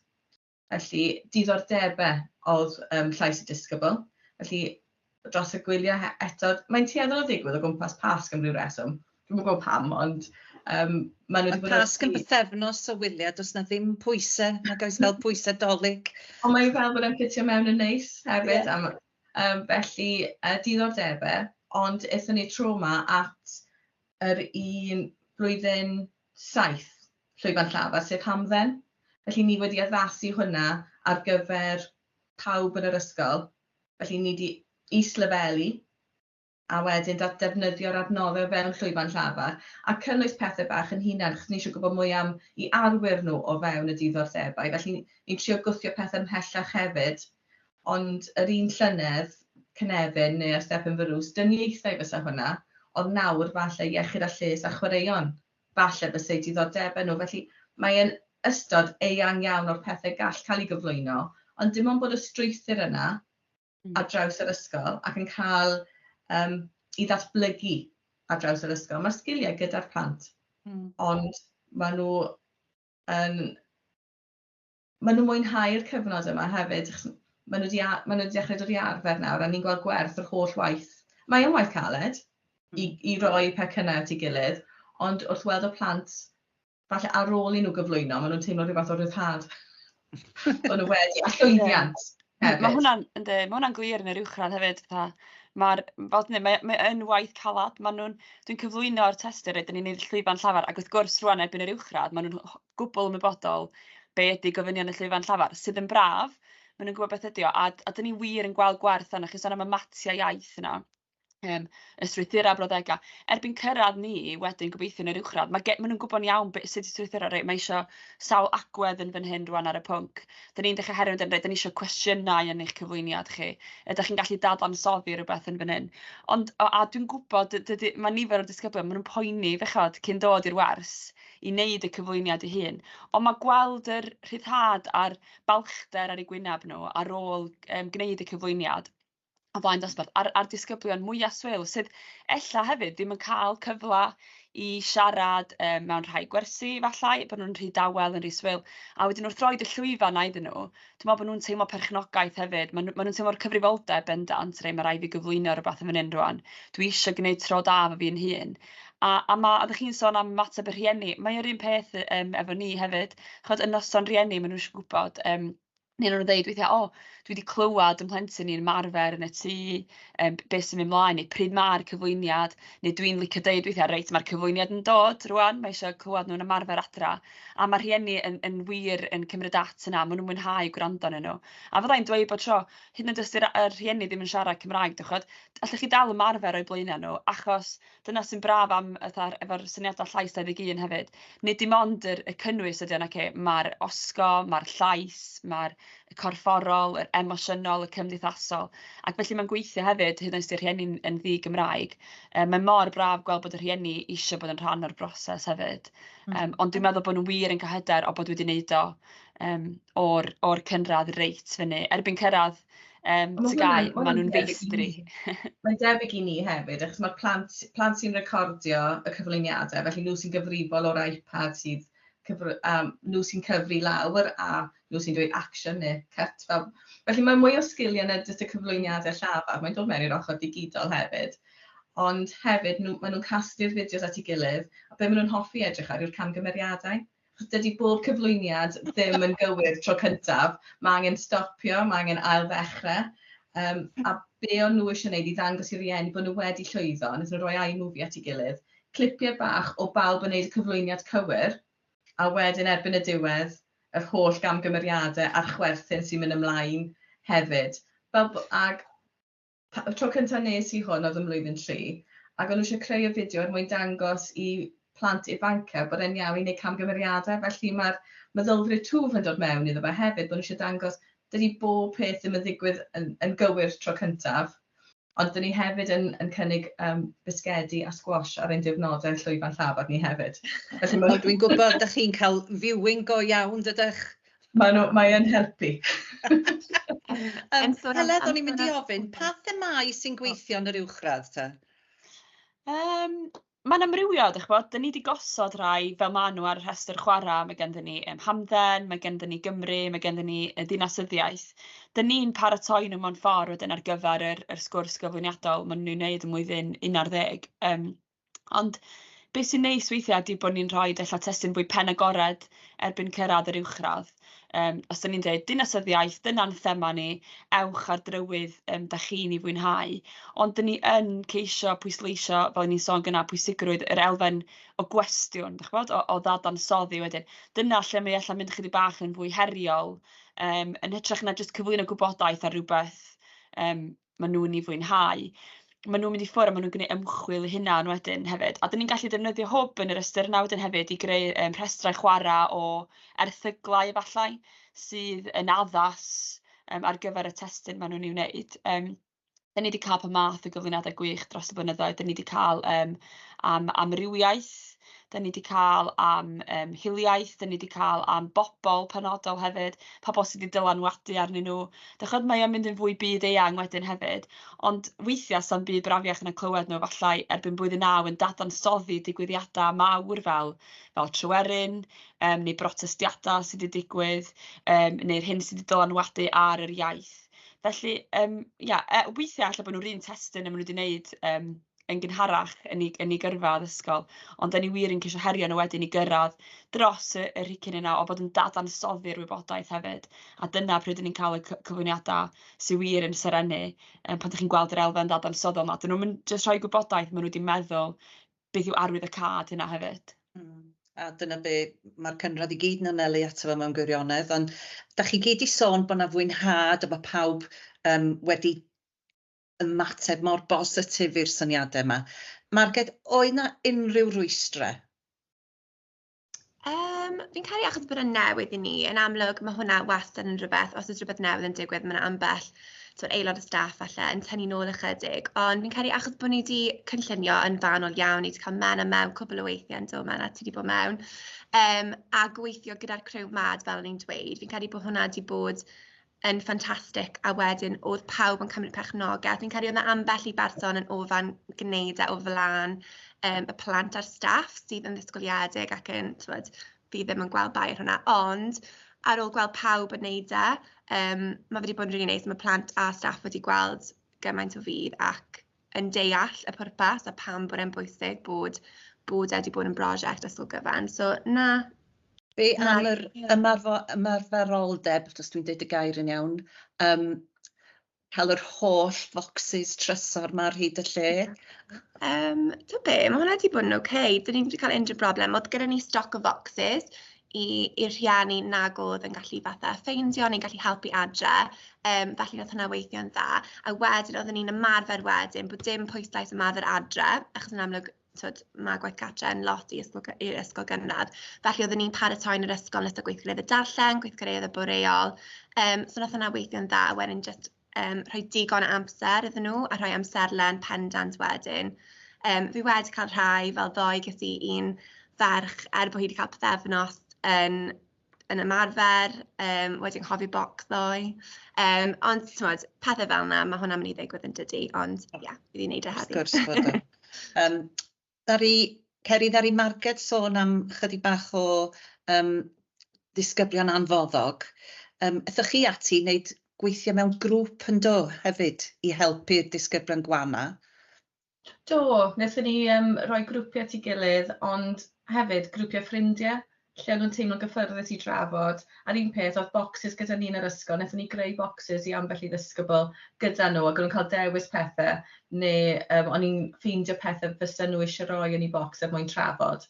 Speaker 4: Felly diddordebau oedd llais y disgybl. Felly dros y gwyliau eto, mae'n tueddol o ddigwydd o gwmpas Pasg am ryw reswm. Dwi'm yn gwybod pam, ond maen nhw wedi bod...
Speaker 2: Mae Pasg yn bythefnos o wyliau, does na ddim pwysau, nag oes fel pwysau Dolig.
Speaker 4: Ond mae fel bod e'n ffitio mewn yn neis hefyd. Yeah. Felly, diddordebau, ond aethon ni tro 'ma at yr un blwyddyn 7 llwyfan llafar, sef hamdden. Felly ni wedi addasu hwnna ar gyfer pawb yn yr ysgol. Felly ni wedi is-lefelu a wedyn defnyddio'r adnoddau o fewn llwyfan llafar a cynnwys pethau bach yn hunan, achos ni eisiau gwybod mwy am i arwyr nhw o fewn y diddordebau. Felly ni'n trio gwthio pethau ymhellach hefyd, ond yr un llynedd, Cynefin neu ar Stepen fy Nrws, dyniaethau fysa hwnna, ond nawr falle iechyd a lles a chwaraeon, falle fysa eu diddordebau nhw. Felly mae'n ystod eang iawn o'r pethau gall cael ei gyflwyno, ond dim ond bod y strwythur yna ar draws yr ysgol ac yn cael i ddatblygu ar draws yr ysgol. Mae'r sgiliau gyda'r plant, ond maen nhw yn... Maen nhw'n mwynhau'r cyfnod yma hefyd, achos maen nhw wedi dechrau dod i arfer nawr, a ni'n gweld gwerth yr holl waith. Mae yn waith caled i roi pecynnau at ei gilydd, ond wrth weld y plant, falle ar ôl i nhw gyflwyno, maen nhw'n teimlo rhyw fath o ryddhad. Bod nhw wedi, a llwyddiant hefyd.
Speaker 3: Mae hwnna'n, yndi, mae hwnna'n glir yn yr uwchradd hefyd. Fatha, mae'r, fel ti'n dweud, mae yn waith calad. Maen nhw'n, dwi'n cyflwyno'r testun, reit, dan ni'n neud llwyfan llafar, ac wrth gwrs rŵan erbyn yr uwchradd, maen nhw'n gwbl ymwybodol be ydy gofynion y llwyfan llafar, sydd yn braf, maen nhw'n gwybod beth ydy o, a dan ni wir yn gweld gwerth arno. Chi'n sôn am y matiau iaith yna, y strwythurau brawddegau. Erbyn cyrraedd ni wedyn, gobeithio yn yr uwchradd, maen nhw'n gwybod iawn sut i strwythuro, reit, mae isio sawl agwedd yn fan hyn rŵan ar y pwnc. Dan ni'n dechrau herio, reit, dan ni isio cwestiynau yn eich cyflwyniad chi. Ydych chi'n gallu dadansoddi rhywbeth yn fan hyn? Ond, a dwi'n gwybod, mae nifer o'r disgyblion, maen nhw'n poeni, fechod, cyn dod i'r wers i wneud y cyflwyniad eu hun. Ond mae gweld yr rhyddhad a'r balchder ar eu gwyneb nhw ar ôl gwneud y cyflwyniad o flaen dosbarth, a'r disgyblion mwyaf swil sydd ella hefyd ddim yn cael cyfle i siarad mewn rhai gwersi falle, bod nhw'n rhy dawel, yn rhy swil. A wedyn wrth roid y llwyfan 'na iddyn nhw, dwi'n meddwl bod nhw'n teimlo perchnogaeth hefyd. Maen nhw'n teimlo'r cyfrifoldeb bendant, rei, mae rhaid fi gyflwyno rhywbeth yn fan hyn rŵan. Dwi eisiau gwneud tro da efo fi'n hun. A oeddech chi'n sôn am ymateb y rhieni, mae yr un peth efo ni hefyd. Ch'mod, y noson rieni, maen nhw eisiau gwybod, neu nhw'n dweud weithiau, o, dwi wedi clywed yn plentyn i'n ymarfer yn y tŷ, beth sy'n mynd mlaen, neu pryd mae'r cyflwyniad, neu dwi'n licio deud weithiau, reit, mae'r cyflwyniad yn dod rŵan, mae eisiau clywed nhw'n ymarfer adra. A mae rhieni yn wir yn cymryd at yna, maen nhw'n mwynhau gwrando arnyn nhw. A fydda i'n dweud bod tro, hyd yn oed os 'di'r rhieni ddim yn siarad Cymraeg, dych ch'mod, allwch chi dal ymarfer o'u blaenau nhw, achos dyna sy'n braf am fatha'r, efo'r syniadau llais 21 hefyd. Nid dim ond y cynnwys ydy o, naci, mae'r osgo, mae'r llais, mae'r corfforol, yr emosiynol, y cymdeithasol. Ac felly mae'n gweithio hefyd, hyd yn oed os 'di'r rhieni'n yn ddi-Gymraeg. Mae mor braf gweld bod y rhieni eisiau bod yn rhan o'r broses hefyd. Ond dwi'n meddwl bod nhw wir yn cael hyder o bod wedi wneud o o'r cynradd reit fyny. Erbyn cyrraedd
Speaker 4: Ond ma'
Speaker 3: TGAU,
Speaker 4: hwnna'n
Speaker 3: maen nhw'n
Speaker 4: debyg i
Speaker 3: feistri.
Speaker 4: ni. Mae'n debyg i ni hefyd, achos mae'r plant sy'n recordio y cyflwyniadau, felly nhw sy'n gyfrifol o'r iPad sydd nhw sy'n cyfri lawr a nhw sy'n dweud action neu cut. Fel. Felly mae mwy o sgiliau na jyst y cyflwyniadau llafar, mae'n dod mewn i'r ochr digidol hefyd. Ond hefyd, maen nhw'n casglu'r fideos at ei gilydd, a be maen nhw'n hoffi edrych ar yw'r camgymeriadau. Achos dydy bob cyflwyniad ddim yn gywir tro cyntaf. Mae angen stopio, mae angen ail-ddechrau. A be o'n nhw eisiau gwneud i ddangos i rieni bod nhw wedi llwyddo, wnaethon nhw roi iMovie at ei gilydd, clipiau bach o bawb yn gwneud y cyflwyniad cywir, a wedyn erbyn y diwedd, yr holl gamgymeriadau a'r chwerthin sy'n mynd ymlaen hefyd. Y tro cyntaf nes i hwn oedd ym mlwyddyn 3, ac o'n nhw eisiau creu y fideo er mwyn dangos i plant ifanca bod e'n iawn i wneud camgymeriadau, felly mae'r meddylfryd twf yn dod mewn iddo fe hefyd, bod nhw eisiau dangos dydy bob peth ddim yn ddigwydd yn gywir tro cyntaf, ond dyn ni hefyd yn cynnig bisgedi a squash ar ein diwrnodau llwyfan llafar ni hefyd. Felly ma'
Speaker 2: O, dwi'n gwybod, dach chi'n cael viewing go iawn, dydych?
Speaker 4: Mae nhw, mae yn helpu.
Speaker 2: Heledd, o'n i'n mynd i ofyn, pa themâu sy'n gweithio yn yr uwchradd ta?
Speaker 3: Mae'n amrywio, dych ch'mod, 'dyn ni 'di gosod rhai fel maen nhw ar y rhestr chwarae. Mae ganddyn ni hamdden, mae ganddyn ni Gymru, mae ganddyn ni y dinasyddiaeth. Dyn ni'n paratoi nhw mewn ffordd wedyn ar gyfer yr sgwrs gyflwyniadol maen nhw'n wneud ym mlwyddyn 11. Ond beth sy'n neis weithiau ydy bod ni'n rhoi ella testun fwy penagored erbyn cyrraedd yr uwchradd. Os 'dan ni'n dweud dinasyddiaeth, dyna'n thema ni, ewch ar drywydd dach chi'n ei fwynhau. Ond 'dan ni yn ceisio pwysleisio, fel o'n i'n sôn gynna, pwysigrwydd yr elfen o gwestiwn, dach ch'mod, o ddadansoddi wedyn. Dyna lle mae ella mynd chydig bach yn fwy heriol, yn hytrach na jyst cyflwyno gwybodaeth ar rywbeth maen nhw'n ei fwynhau. Maen nhw'n mynd i ffwrdd a maen nhw'n gwneud ymchwil eu hunain wedyn hefyd. A dan ni'n gallu defnyddio Hwb yn yr ystyr yna wedyn hefyd i greu rhestrau chwarae o erthyglau efallai sydd yn addas ar gyfer y testun maen nhw'n ei wneud. Dan ni 'di cael pob math o gyflwyniadau gwych dros y blynyddoedd. Dan ni 'di cael am amrywiaeth, dan ni 'di cael am hiliaeth, dan ni 'di cael am bobl penodol hefyd, pobl sydd 'di dylanwadu arnyn nhw. Dach ch'mod, mae o'n mynd yn fwy byd eang wedyn hefyd. Ond weithiau sa'm byd brafiach na clywed nhw efallai erbyn blwyddyn 9 yn dadansoddi digwyddiadau mawr fel Tryweryn, neu brotestiadau sydd 'di digwydd, neu'r hyn sydd 'di dylanwadu ar yr iaith. Felly, ia, weithiau ella bod nhw'r un testun a maen nhw 'di wneud yn gynharach yn eu gyrfa addysgol, ond dan ni wir yn ceisio herio nhw wedyn i gyrraedd dros y rhicyn yna o fod yn dadansoddi'r wybodaeth hefyd. A dyna pryd dan ni'n cael y cyflwyniadau sydd wir yn serennu, pan dach chi'n gweld yr elfen dadansoddol 'ma. Dyn nhw'm yn jyst rhoi gwybodaeth, maen nhw wedi meddwl beth yw arwyddocâd hynna hefyd.
Speaker 2: A dyna be mae'r cynradd i gyd yn anelu ato fo mewn gwirionedd, ond dach chi gyd 'di sôn bod 'na fwynhad a bod pawb wedi ymateb mor bositif i'r syniadau yma. Marged, oedd 'na unrhyw rwystrau?
Speaker 5: Fi'n credu achos bod e'n newydd i ni, yn amlwg mae hwnna wastad yn rhywbeth, os oes rhywbeth newydd yn digwydd, mae 'na ambell timod, aelod o staff falle yn tynnu nôl ychydig, ond fi'n credu achos bod ni 'di cynllunio yn fanwl iawn, ni 'di cael Menna mewn cwpl o weithiau yn do Menna, ti 'di bod mewn, a gweithio gyda'r criw MAD fel o'n i'n dweud, fi'n credu bod hwnna 'di bod yn ffantastig, a wedyn oedd pawb yn cymryd perchnogaeth. Fi'n credu oedd 'na ambell i berson yn ofan gwneud e o flaen y plant a'r staff sydd yn ddisgwyliedig ac yn, timod, fi ddim yn gweld bai ar hwnna, ond ar ôl gweld pawb yn wneud e, mae fe wedi bod yn rili neis. Mae plant a staff wedi gweld gymaint o fudd ac yn deall y pwrpas a pam bod e'n bwysig bod e wedi bod yn brosiect ysgol gyfan. So na.
Speaker 2: Be am yr ymarferoldeb, os dwi'n dweud y gair yn iawn, cael yr holl focsys trysor 'ma ar hyd y lle?
Speaker 5: Ti'n be, mae hwnna wedi bod yn oce. Dyn ni wedi cael unrhyw broblem. Oedd gyda ni stoc o focsys i'r rhieni nag oedd yn gallu fatha ffeindio neu'n gallu helpu adre. Felly nath hwnna weithio'n dda. A wedyn oedden ni'n ymarfer wedyn bod dim pwyslais ymarfer adre, achos yn amlwg twyd, mae gwaith cartre yn lot i'r ysgol gynradd. Felly oedden ni'n paratoi yn yr ysgol nes y gweithgareddau darllen, gweithgareddau boreol. So nath hwnna weithio'n dda. A wedyn jyst rhoi digon o amser iddyn nhw a rhoi amserlen pendant wedyn. Fi wedi cael rhai, fel ddoe ges i un ferch, er bod hi wedi cael pythefnos yn ymarfer, wedi anghofio bocs ddoe. Ond timod, pethau fel yna, mae hwnna'n mynd i ddigwydd yn dydi, ond ie, yeah, fi wedi gwneud e heddi.
Speaker 2: Wrth gwrs bod o. Ddaru, Ceri, ddaru Marged sôn am chydig bach o ddisgyblion anfoddog. Aethoch chi ati i wneud gweithio mewn grŵp yn do hefyd i helpu'r disgyblion gwana?
Speaker 4: Do, wnaethon ni rhoi grwpiau at ei gilydd, ond hefyd grwpiau ffrindiau, lle o'n nhw'n teimlo gyffyrddus i drafod. A'r un peth, oedd bocsys gyda ni yn yr ysgol, wnaethon ni greu bocsys i ambell i ddisgybl gyda nhw, ac o'n nhw'n cael dewis pethau, neu o'n i'n ffeindio pethau fysa nhw eisiau rhoi yn eu bocs er mwyn trafod.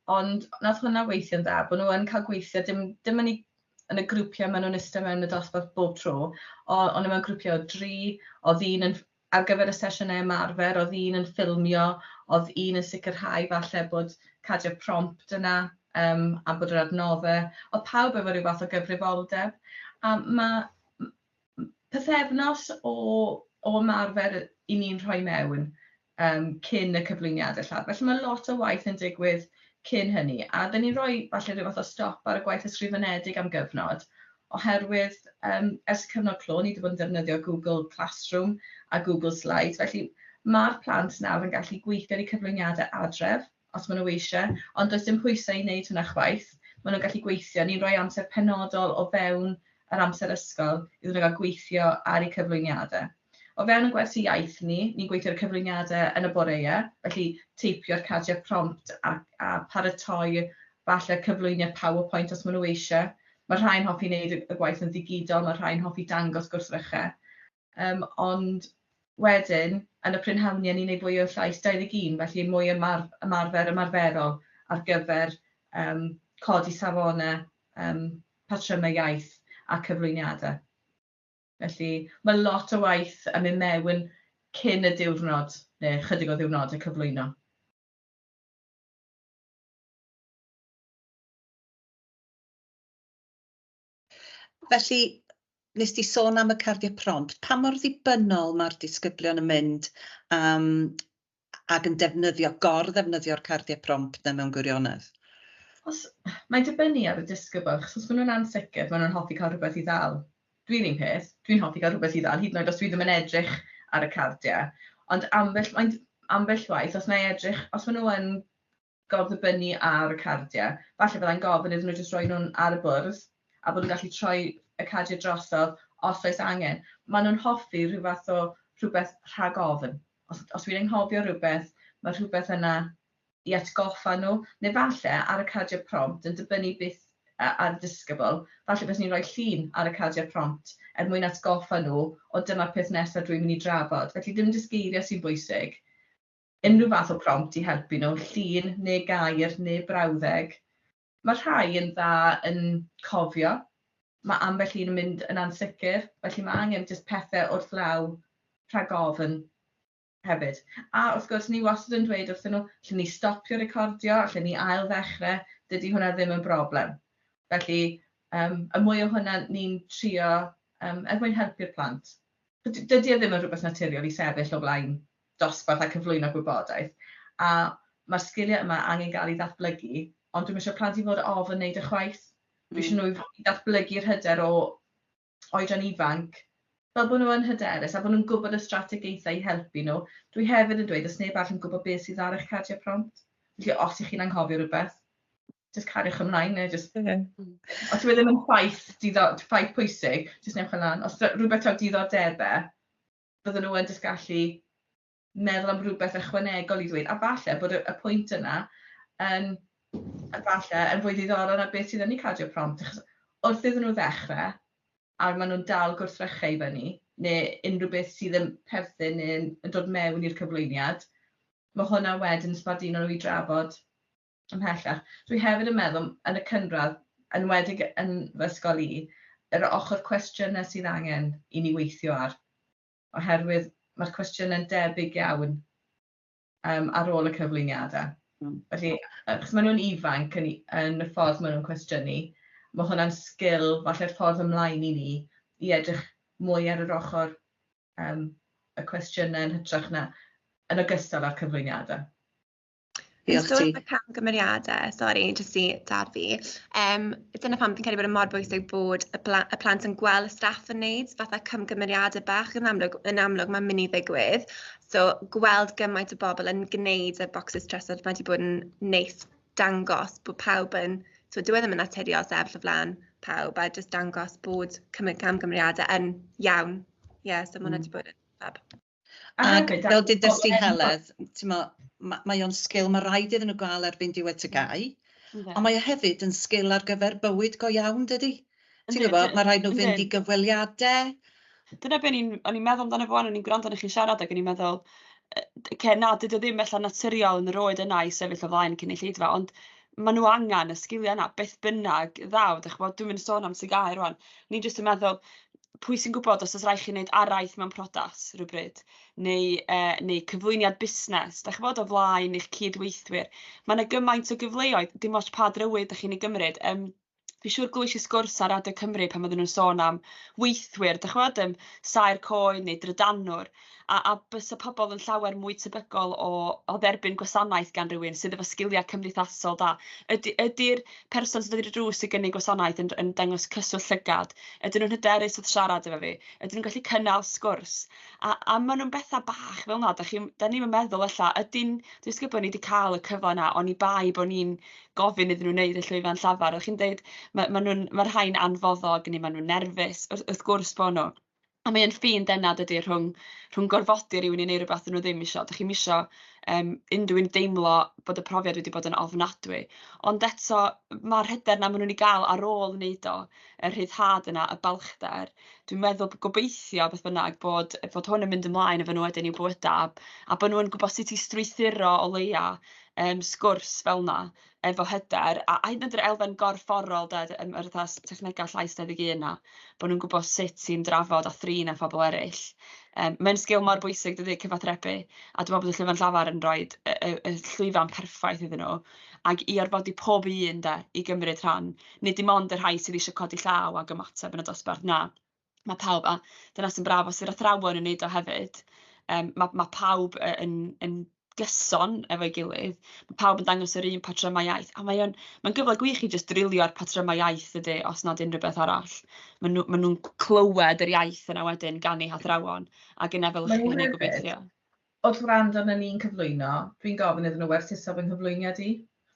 Speaker 4: Ond nath hwnna weithio'n dda, bod nhw yn cael gweithio, dim yn y grwpiau maen nhw'n eistedd mewn y dosbarth bob tro, ond mewn grwpiau o 3, oedd un yn, ar gyfer y sesiynau ymarfer, oedd un yn ffilmio, oedd un yn sicrhau falle bod cardiau prompt yna, a bod yr adnoddau, oedd pawb efo rhyw fath o gyfrifoldeb. A mae pythefnos o ymarfer i ni'n rhoi mewn cyn y cyflwyniadau llawr. Felly mae lot o waith yn digwydd cyn hynny, a dyn ni'n rhoi falle rhyw fath o stop ar y gwaith ysgrifenedig am gyfnod. Oherwydd ers y cyfnod clo, ni wedi bod yn defnyddio Google Classroom a Google Slides, felly mae'r plant nawr yn gallu gweithio ar eu cyflwyniadau adref, os maen nhw eisiau, ond does dim pwysau i wneud hwnna chwaith. Maen nhw'n gallu gweithio, ni'n rhoi amser penodol o fewn yr amser ysgol iddyn nhw gael gweithio ar eu cyflwyniadau. O fewn y gwersi iaith ni, ni'n gweithio ar y cyflwyniadau yn y boreau, felly teipio'r cardiau prompt a paratoi falle cyflwyniad PowerPoint os maen nhw eisiau. Mae rhai'n hoffi wneud y gwaith yn ddigidol, mae rhai'n hoffi dangos gwrthrychau. Ond wedyn, yn y prynhawniau, ni'n gwneud fwy o Llais 21, felly mwy ymarfer ymarferol ar gyfer codi safonau, patrymau iaith a cyflwyniadau. Felly mae lot o waith yn mynd mewn cyn y diwrnod, neu chydig o ddiwrnodau cyflwyno.
Speaker 2: Felly, nes di sôn am y cardiau prompt. Pa mor ddibynnol mae'r disgyblion yn mynd ac yn defnyddio, gor-ddefnyddio'r cardiau prompt na mewn gwirionedd?
Speaker 4: Mae'n dibynnu ar y disgybl, achos os maen nhw'n ansicr, maen nhw'n hoffi cael rhywbeth i ddal. Dwi'n un peth, dwi'n hoffi cael rhywbeth i ddal, hyd yn oed os dwi ddim yn edrych ar y cardiau. Ond ambell waith, os na'i edrych, os maen nhw yn gorddibynnu ar y cardiau, falle byddai'n gofyn iddyn nhw jyst rhoi nhw'n ar y bwrdd, a bod nhw'n gallu troi y cardiau drosodd os oes angen. Maen nhw'n hoffi rhyw fath o rhywbeth rhag ofn. Os dwi'n anghofio rhywbeth, mae rhywbeth yna i atgoffa nhw, neu falle ar y cardiau prompt yn dibynnu beth ar y disgybl, falle bys ni'n rhoi llun ar y cardiau prompt er mwyn atgoffa nhw o dyma'r peth nesaf dwi'n mynd i drafod. Felly dim jyst geiriau sy'n bwysig. Unrhyw fath o prompt i helpu nhw, llun neu gair neu brawddeg. Mae rhai yn dda yn cofio, mae ambell un yn mynd yn ansicr, felly mae angen jyst pethau wrth law rhag ofn hefyd. A wrth gwrs, ni wastad yn dweud wrthyn nhw, allen ni stopio recordio, allen ni ail ddechrau, dydy hwnna ddim yn broblem. Felly, y mwy o hwnna ni'n trio er mwyn helpu'r plant. Dydy e ddim yn rhywbeth naturiol i sefyll o flaen dosbarth a cyflwyno gwybodaeth. A mae'r sgiliau yma angen gael ei ddatblygu, ond dwi'm eisiau plant i fod ofn wneud y chwaith. Dwi eisiau nhw i ddatblygu'r hyder o oedran ifanc, fel bod nhw yn hyderus a bod nhw'n gwybod y strategaethau i helpu nhw. Dwi hefyd yn dweud, os neb arall yn gwybod beth sydd ar eich cardiau prompt. Felly os ych chi'n anghofio rhywbeth, jyst cariwch ymlaen neu jyst... Os yw e ddim yn ffaith pwysig, jyst newch yn lan. Os rhywbeth o'r diddordebau, bydden nhw yn jyst gallu meddwl am rhywbeth ychwanegol i ddweud. A falle bod y pwynt yna yn, falle, yn fwy ddiddorol na beth sydd yn eu cardiau prompt. Achos wrth iddyn nhw ddechrau, a maen nhw'n dal gwrthrychau i fyny, neu unrhyw beth sydd yn perthyn neu'n yn dod mewn i'r cyflwyniad, mae hwnna wedyn yn sbarduno nhw i drafod ymhellach. Dwi hefyd yn meddwl yn y cynradd, yn enwedig yn fy ysgol i, yr ochr cwestiynau sydd angen i ni weithio ar, oherwydd mae'r cwestiynau'n debyg iawn ar ôl y cyflwyniadau. Felly, achos maen nhw'n ifanc yn y ffordd maen nhw'n cwestiynu, mae hwnna'n sgil, falle'r ffordd ymlaen i ni, i edrych mwy ar yr ochr y cwestiynau yn hytrach na yn ogystal â'r cyflwyniadau.
Speaker 2: Diolch ti.
Speaker 5: Sôn am y camgymeriadau, sori, jyst i darfu. Dyna pam fi'n credu bod yn mor bwysig bod y plant yn gweld y staff yn neud fatha camgymeriadau bach. Yn amlwg mae'n mynd i ddigwydd. So gweld gymaint o bobl yn gwneud y bocsys trysor, mae wedi bod yn neis dangos bod pawb yn, so dyw e ddim yn naturiol sefyll o flaen pawb, a jyst dangos bod camgymeriadau yn iawn. Ie, so mae hwnna wedi bod yn fab.
Speaker 2: Ac fel dudest ti Heledd, mae o'n sgil, mae rhaid iddyn nhw gael erbyn diwedd TGAU, ond mae o hefyd yn sgil ar gyfer bywyd go iawn, dydy? Ti'n gwybod, mae rhaid nhw fynd i gyfweliadau.
Speaker 3: Dyna be o'n i'n meddwl amdano fo, o'n i'n gwrando arnoch chi'n siarad ac o'n i'n meddwl, na, dydy o ddim ella naturiol yn yr oed yna i sefyll o flaen cynulleidfa, ond maen nhw angen y sgiliau yna, beth bynnag ddaw, dach ch'mod, dwi'm yn sôn am TGAU rŵan, ni'n jyst yn meddwl, pwy sy'n gwybod os oes rhaid chi wneud araith mewn priodas rhywbryd, neu cyflwyniad busnes, dach ch'mod, o flaen eich cydweithwyr. Mae yna gymaint o gyfleoedd, dim ots pa drywydd dach chi'n ei gymryd. Fi'n siŵr glywais i sgwrs ar Radio Cymru pan oedden nhw'n sôn am weithwyr, dach ch'mod, yym saer coed neu drydanwr, a a bysa pobl yn llawer mwy tebygol o o dderbyn gwasanaeth gan rywun sydd efo sgiliau cymdeithasol da. Ydy ydy'r person sy'n dod i'r drws i gynnig gwasanaeth yn yn dangos cyswllt llygad? Ydyn nhw'n hyderus wrth siarad efo fi? Ydyn nhw'n gallu cynnal sgwrs? A a maen nhw'n bethau bach fel 'na, dach chi'n... dan ni'm yn meddwl ella, ydy'n disgyblion ni 'di cael y cyfle 'na oni bai bod ni'n gofyn iddyn nhw wneud y llwyfan llafar. O'ch chi'n deud, ma' ma' nhw'n... ma' rhai'n anfoddog neu maen nhw'n nerfus, wrth wrth gwrs bo' nhw. A mae o'n ffin dena dydy rhwng rhwng gorfodi rywun i wneud rywbeth 'dyn nhw ddim isio. Dach chi'm isio yym unrhyw un deimlo bod y profiad wedi bod yn ofnadwy. Ond eto, ma'r hyder 'na maen nhw'n ei gael ar ôl wneud o, y rhyddhad yna, y balchder. Dwi'n meddwl, gobeithio beth bynnag, bod bod hwn yn mynd ymlaen efo nhw wedyn i'w bywydau, a a bod nhw'n gwybod sut i strwythuro o leia yym sgwrs fel 'na efo hyder, a a hyd yn oed yr elfen gorfforol de, yr fatha technegau llais 21 'na, bod nhw'n gwybod sut i ymdrafod a thrin â phobl eraill. Mae'n sgil mor bwysig dydy, cyfathrebu, a dwi'n meddwl bod y llwyfan llafar yn rhoi y y y llwyfan perffaith iddyn nhw, ac i orfodi pob un de i gymryd rhan, nid dim ond y rhai sydd eisiau codi llaw ac ymateb yn y dosbarth, na. Ma' pawb, a dyna sy'n braf os yw'r athrawon yn wneud o hefyd, yym ma' ma' pawb yn yn gyson efo'i gilydd, ma' pawb yn dangos yr un patrymau iaith, a mae o'n mae'n gyfle gwych i jyst drilio'r patrymau iaith dydy, os nad unrhyw beth arall. Maen nhw maen nhw'n clywed yr iaith yna wedyn gan eu hathrawon, ac yn efelychu hynny gobeithio.
Speaker 4: Wrth wrando arnon ni'n cyflwyno, dwi'n gofyn iddyn nhw werthuso fy nghyflwyniad i,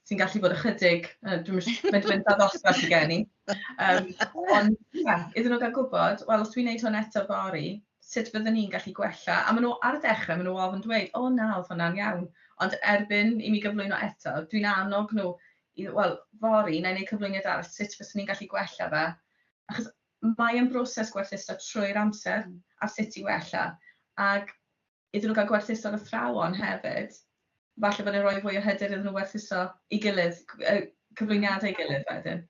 Speaker 4: sy'n gallu bod ychydig, dwi'm yn siŵr, mae'n dibynnu pa ddosbarth sy gen i. Yym, ond ie, iddyn nhw gael gwybod, wel, os dwi'n wneud hwn eto fory, sut fyddwn ni'n gallu gwella? A maen nhw ar y dechrau, maen nhw ofn dweud, "O na, oedd hwnna'n iawn." Ond erbyn i mi gyflwyno eto, dwi'n annog nhw i, "Wel, fory, wna i wneud cyflwyniad arall, sut fyswn i'n gallu gwella fe?" Achos mae e'n broses gwerthuso trwy'r amser ar sut i wella. Ac iddyn nhw gael gwerthuso'r athrawon hefyd, falle bod e'n rhoi fwy o hyder iddyn nhw werthuso ei gilydd, cyflwyniadau ei gilydd wedyn.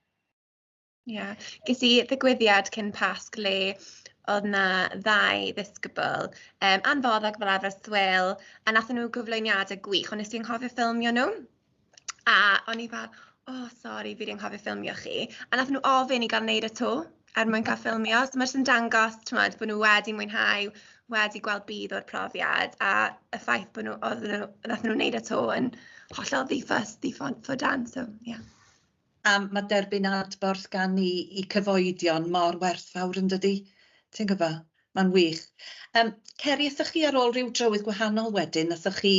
Speaker 5: Ie, yeah. Ges i ddigwyddiad cyn Pasg le oedd 'na ddau ddisgybl um, anfoddog fel arfer swil, a nathon nhw gyflwyniadau gwych, ond nes i anghofio ffilmio nhw. A o'n i fel, oh, sori, fi 'di anghofio ffilmio chi. A nathon nhw ofyn i gael wneud e 'to er mwyn cael ffilmio. So mae jyst yn dangos, t'mod, bod nhw wedi mwynhau, wedi gweld budd o'r profiad, a y ffaith bod nhw, oedden nhw, nathon nhw wneud e 'to yn hollol ddi-fuss, ddi-ffwdan, so ie. Yeah.
Speaker 2: A mae derbyn adborth gan i, i cyfoedion mor werthfawr yn dydi? Ti'n gwybod? Mae'n wych. Um, Ceri, aethoch chi ar ôl rhyw drywydd gwahanol wedyn? Aethoch chi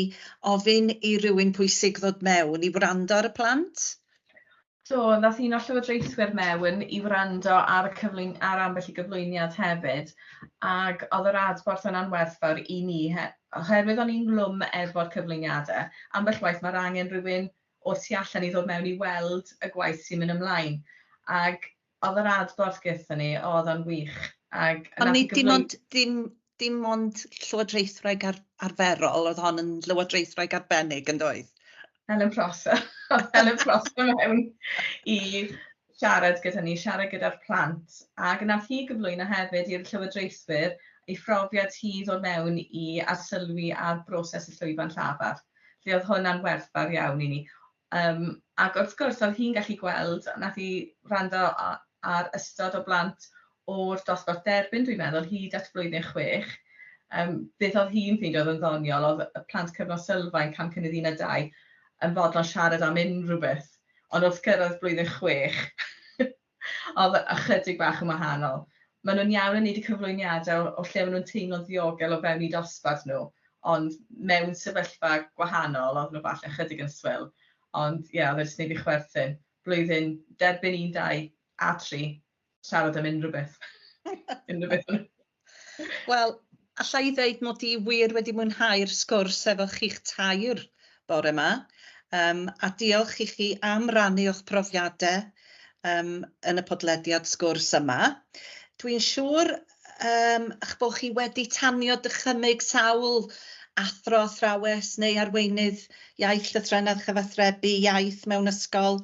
Speaker 2: ofyn i rywun pwysig ddod mewn i wrando ar y plant?
Speaker 4: Do, nath un o'r llywodraethwyr mewn i wrando ar y cyflwyn ar ambell i gyflwyniad hefyd, ac oedd yr adborth yna'n werthfawr i ni, he oherwydd o'n i'n glwm efo'r cyflwyniadau. Ambell waith mae'r angen rhywun o'r tu allan i ddod mewn i weld y gwaith sy'n mynd ymlaen. Ac oedd yr adborth gyda ni, oedd o'n wych. Ac
Speaker 2: Ond nid dim ond, dim, dim ond llywodraethwraig ar, arferol, oedd hon yn lywodraethwraig arbennig yn doedd?
Speaker 4: Helen Prosser. Oedd Helen Prosser mewn i siarad gyda ni, siarad gyda'r plant. Ac nath hi gyflwyno hefyd i'r llywodraethwyr ei phrofiad hi ddod mewn i arsylwi ar broses y llwyfan llafar. Felly oedd hwnna'n werthfawr iawn i ni. Um, ac wrth gwrs, oedd hi'n gallu gweld, nath hi wrando ar ystod o blant o'r dosbarth derbyn, dwi'n meddwl, hyd at blwyddyn chwech. Um, beth oedd hi'n ffeindio oedd yn ddoniol, oedd y plant cyfnod sylfaen, cam cynnydd 1 a 2, yn fodlon siarad am unrhyw beth. Ond wrth gyrraedd blwyddyn chwech, oedd ychydig bach yn wahanol. Maen nhw'n iawn yn wneud y cyflwyniadau o, o lle maen nhw'n teimlo'n ddiogel o fewn eu dosbarth nhw, ond mewn sefyllfa gwahanol, oedd nhw falle ychydig yn swil. Ond ie, yeah, oedd e jyst wneud fi chwerthin. Blwyddyn derbyn 1, 2 a 3, siarad am unrhyw beth. Unrhyw beth.
Speaker 2: Wel, alla i ddeud mod i wir wedi mwynhau'r sgwrs efo chi'ch tair bore yma. A diolch i chi am rannu o'ch profiadau yn y podlediad sgwrs yma. Dwi'n siŵr eich bod chi wedi tanio dychymyg sawl athro, athrawes neu arweinydd iaith, llythrennedd, chyfathrebu, iaith mewn ysgol,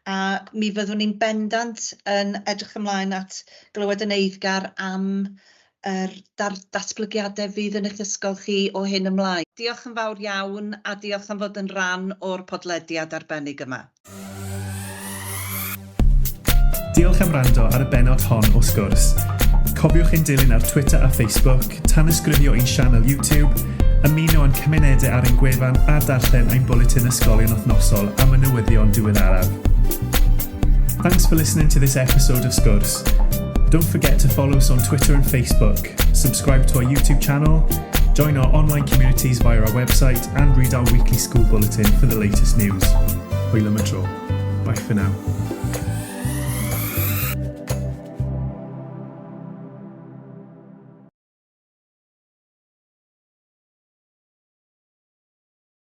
Speaker 2: a mi fyddwn ni'n bendant yn edrych ymlaen at glywed yn eiddgar am yr datblygiadau fydd yn eich ysgol chi o hyn ymlaen. Diolch yn fawr iawn a diolch am fod yn rhan o'r podlediad arbennig yma.
Speaker 1: Diolch am wrando ar y bennod hon o Sgwrs. Cofiwch ein dilyn ar Twitter a Facebook, tanysgrifio i'n sianel YouTube, ymuno â'n cymunedau ar ein gwefan a darllen ein bwletin ysgolion wythnosol am y newyddion diweddaraf. Thanks for listening to this episode of Sgwrs. Don't forget to follow us on Twitter and Facebook, subscribe to our YouTube channel, join our online communities via our website, and read our weekly school bulletin for the latest news. Hwyl am y tro. Bye for now.